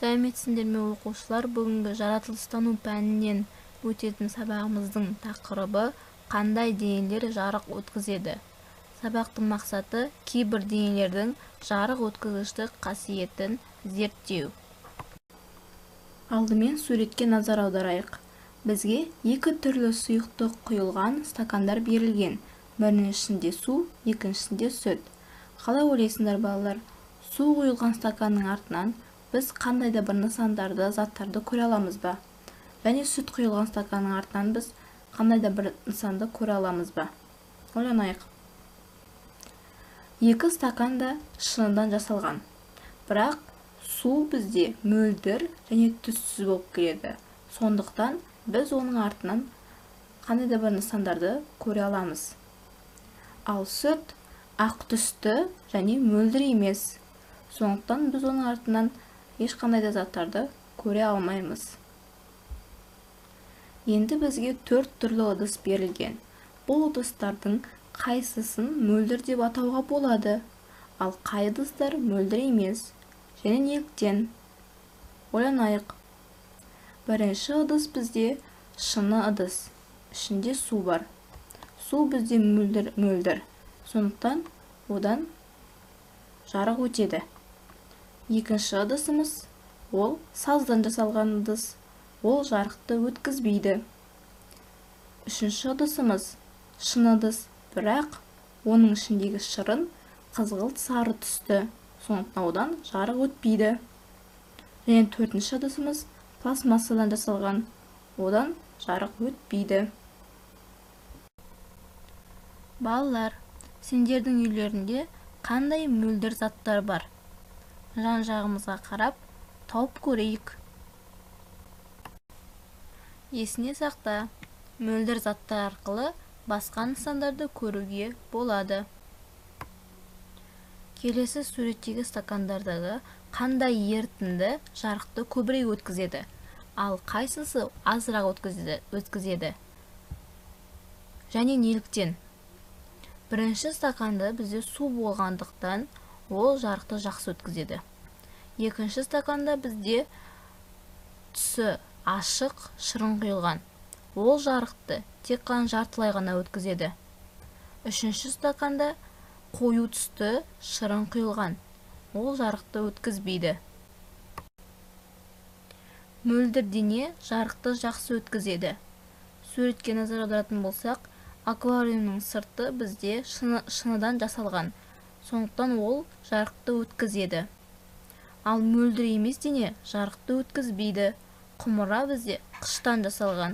Сәлеметсіңдер ме, оқушылар? Бүгінгі жаратылыстану пәнінен өтетін сабағымыздың тақырыбы қандай денелер жарық өткізеді? Сабақтың мақсаты кейбір денелердің жарық өткізгіштік қасиетін зерттеу. Алдымен суретке назар аударайық. Бізге екі түрлі сұйықтық құйылған стакандар берілген. Біріншісінде су, екіншісінде сүт. Қалай ойлайсыңдар, балалар? Су құйылған стаканның артынан біз қандай да бір нысандарды, заттарды көре аламыз ба? Және сүт құйылған стаканның артынан біз қандай да бір нысанды көре аламыз ба? Ойланайық. Екі стакан да шыныдан жасалған. Бірақ су бізде мөлдір және түссіз болып келеді. Сондықтан біз оның артынан қандай да бір нысандарды көре аламыз. Ал сүт ақ түсті және мөлдір емес. Сондықтан біз оның артынан ешқандай да заттарды көре алмаймыз. Енді бізге 4 түрлі ыдыс берілген. Бұл ыдыстардың қайсысын мөлдір деп атауға болады, ал қай ыдыстар мөлдір емес және неліктен? Ойланайық. Бірінші ыдыс бізде шыны ыдыс. Ішінде су бар. Су бізде мөлдір. Сондықтан одан жарық өтеді. Екінші ыдысымыз ол саздан жасалған ыдыс. Ол жарықты өткізбейді. Үшінші ыдысымыз шыны ыдыс, бірақ оның ішіндегі шырын қызғылт сары түсті. Сондықтан одан жарық өтпейді. Және төртінші ыдысымыз пластмассадан жасалған. Одан жарық өтпейді. Балалар, сендердің үйлерінде қандай мөлдір заттар бар? Жан-жағымызға қарап, тауып көрейік. Есіне сақта, мөлдір заттар арқылы басқа нысандарды көруге болады. Келесі суреттегі стакандардағы қандай ерітінді жарықты көбірек өткізеді, ал қайсысы азырақ өткізеді? Және неліктен? Бірінші стаканда бізде су болғандықтан ол жарықты жақсы өткізеді. Екінші стаканда бізде түсі ашық шырын құйылған. Ол жарықты тек қана жартылай ғана өткізеді. Үшінші стаканда қою түсті шырын құйылған. Ол жарықты өткізбейді. Мөлдір дене жарықты жақсы өткізеді. Суретке назар аударатын болсақ, аквариумның сырты бізде шыныдан жасалған. Сондықтан ол жарықты өткізеді. Ал мөлдір емес дене жарықты өткізбейді. Құмыра бізде қыштан жасалған.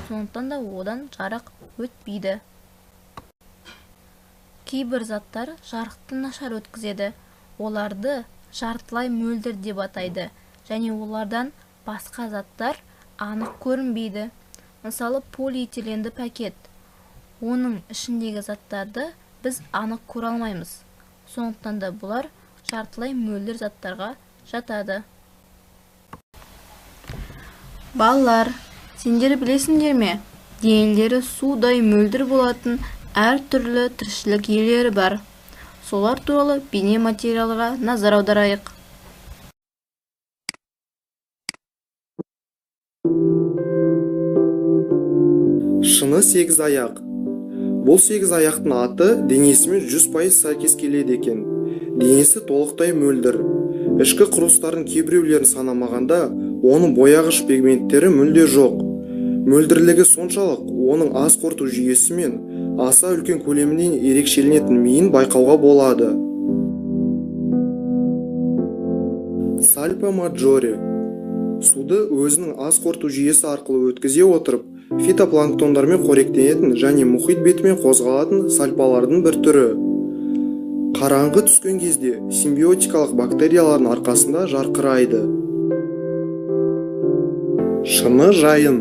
Сондықтан да одан жарық өтпейді. Кейбір заттар жарықты нашар өткізеді. Оларды жартылай мөлдір деп атайды. Және олардан басқа заттар анық көрінбейді. Мысалы, полиэтиленді пакет. Оның ішіндегі заттарды біз анық көре алмаймыз. Сондықтан да бұлар жартылай мөлдір заттарға жатады. Балалар, сендер білесіңдер ме? Денелері судай мөлдір болатын әр түрлі тіршілік иелері бар. Солар туралы бейне материалға назар аударайық. Шыны сегіз аяқ. Бұл сегіз аяқтың аты денесімен 100% сәйкес келеді екен. Денесі толықтай мөлдір. Ішкі құрылыстардың кейбіреулерін санамағанда, оның бояғыш пигменттері мүлде жоқ. Мөлдірлігі соншалық, оның ас қорыту жүйесі мен аса үлкен көлемінен ерекшеленетін миын байқауға болады. Сальпа маджоре. Суды өзінің ас қорыту жүйесі арқылы өткізе отырып, фитопланктондармен қоректенетін және мұхит бетімен қозғалатын сальпалардың бір түрі. Қараңғы түскен кезде симбиотикалық бактериялардың арқасында жарқырайды. Шыны жайын.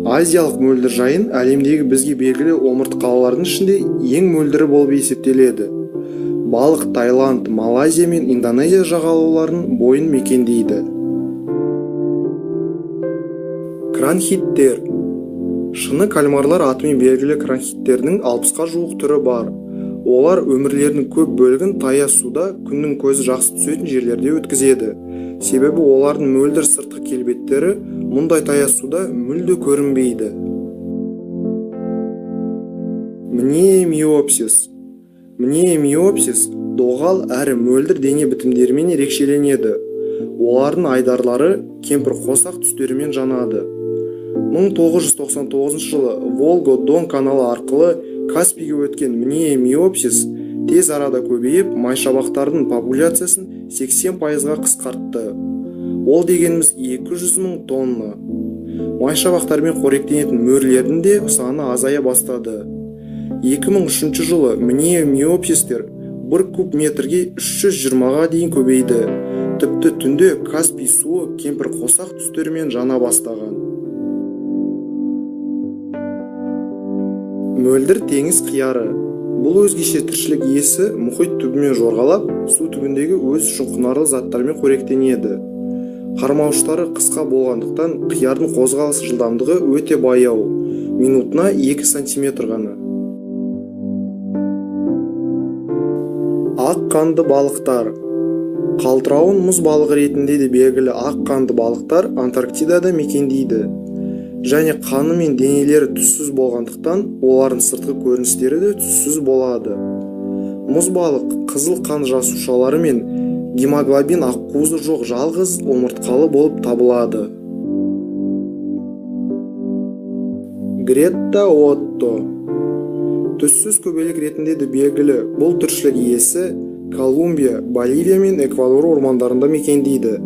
Азиялық мөлдір жайын әлемдегі бізге белгілі омыртқалылардың ішінде ең мөлдірі болып есептеледі. Балық Таиланд, Малайзия мен Индонезия жағалауларының бойын мекендейді. Кранхиттер. Шыны кальмарлар атымен белгілі кранхиттердің 60-қа жуық түрі бар. Олар өмірлерінің көп бөлігін таяз суда, күннің көзі жақсы түсетін жерлерде өткізеді. Себебі олардың мөлдір сыртқы келбеттері мұндай таяз суда мүлде көрінбейді. Мнемиопсис. Мнемиопсис доғал әрі мөлдір дене бітімдерімен ерекшеленеді. Олардың айдарлары кемпірқосақ түстерімен жанады. 1999 жылы Волго-Дон каналы арқылы Каспийге өткен мнемиопсис тез арада көбейіп, майшабақтардың популяциясын 80%-ға қысқартты. Ол дегеніміз 200 мың тонна. Майшабақтармен қоректенетін мөрлердің де саны азая бастады. 2003 жылы мнемиопсистер 1 куб метрге 320-ға дейін көбейді. Тіпті түнде Каспий суы кемпірқосақ түстерімен жана бастаған. Мөлдір теңіз қияры. Бұл өзгеше тіршілік иесі мұхит түбімен жорғалап, су түбіндегі өз үшін құнарлы заттармен қоректенеді. Қармауыштары қысқа болғандықтан қиярдың қозғалыс жылдамдығы өте баяу, минутына 2 сантиметр ғана. Ақ қанды балықтар. Қалтырауын мұз балығы ретінде де белгілі ақ қанды балықтар Антарктидада мекендейді. Және қаны мен денелері түссіз болғандықтан олардың сыртқы көріністері де түссіз болады. Мұз балық қызыл қан жасушалары мен гемоглобин ақуызы жоқ жалғыз омыртқалы болып табылады. Гретта Отто. Түссіз көбелек ретінде де белгілі бұл тіршілік иесі Колумбия, Боливия мен Эквадор ормандарында мекендейді.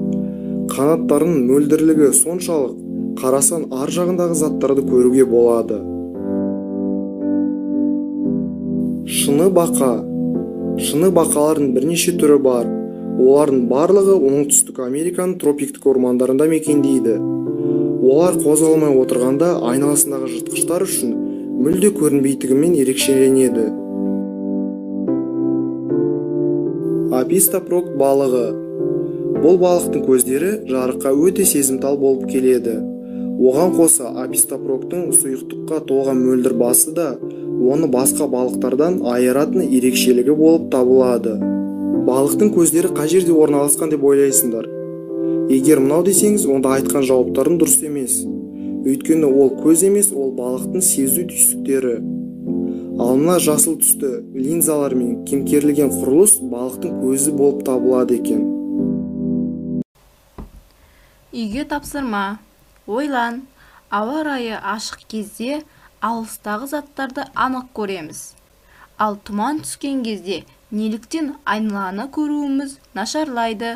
Қанаттарының мөлдірлігі соншалық, қарасан ар жағындағы заттарды көруге болады. Шыны бақа. Шыны бақалардың бірнеше түрі бар. Олардың барлығы Оңтүстік Американың тропиктік ормандарында мекендейді. Олар қозғалмай отырғанда айналасындағы жыртқыштар үшін мүлде көрінбейтігімен ерекшеленеді. Апистопрок балығы. Бұл балықтың көздері жарыққа өте сезімтал болып келеді. Оған қоса апистопроктың сұйықтыққа толған мөлдір басы да оны басқа балықтардан айыратын ерекшелігі болып табылады. Балықтың көздері қай жерде орналасқан деп ойлайсыңдар? Егер мынау десеңіз, онда айтқан жауаптарың дұрыс емес. Өйткені ол көз емес, ол балықтың сезу түйсіктері. Ал мына жасыл түсті линзалармен кемкерілген құрылыс балықтың көзі болып табылады екен. Үйге тапсырма. Ойлан, ауа райы ашық кезде алыстағы заттарды анық көреміз. Ал тұман түскен кезде неліктен айналаны көруіміз нашарлайды.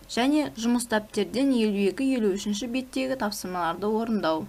Және жұмыс дәптерден 52-53 беттегі тапсырмаларды орындау.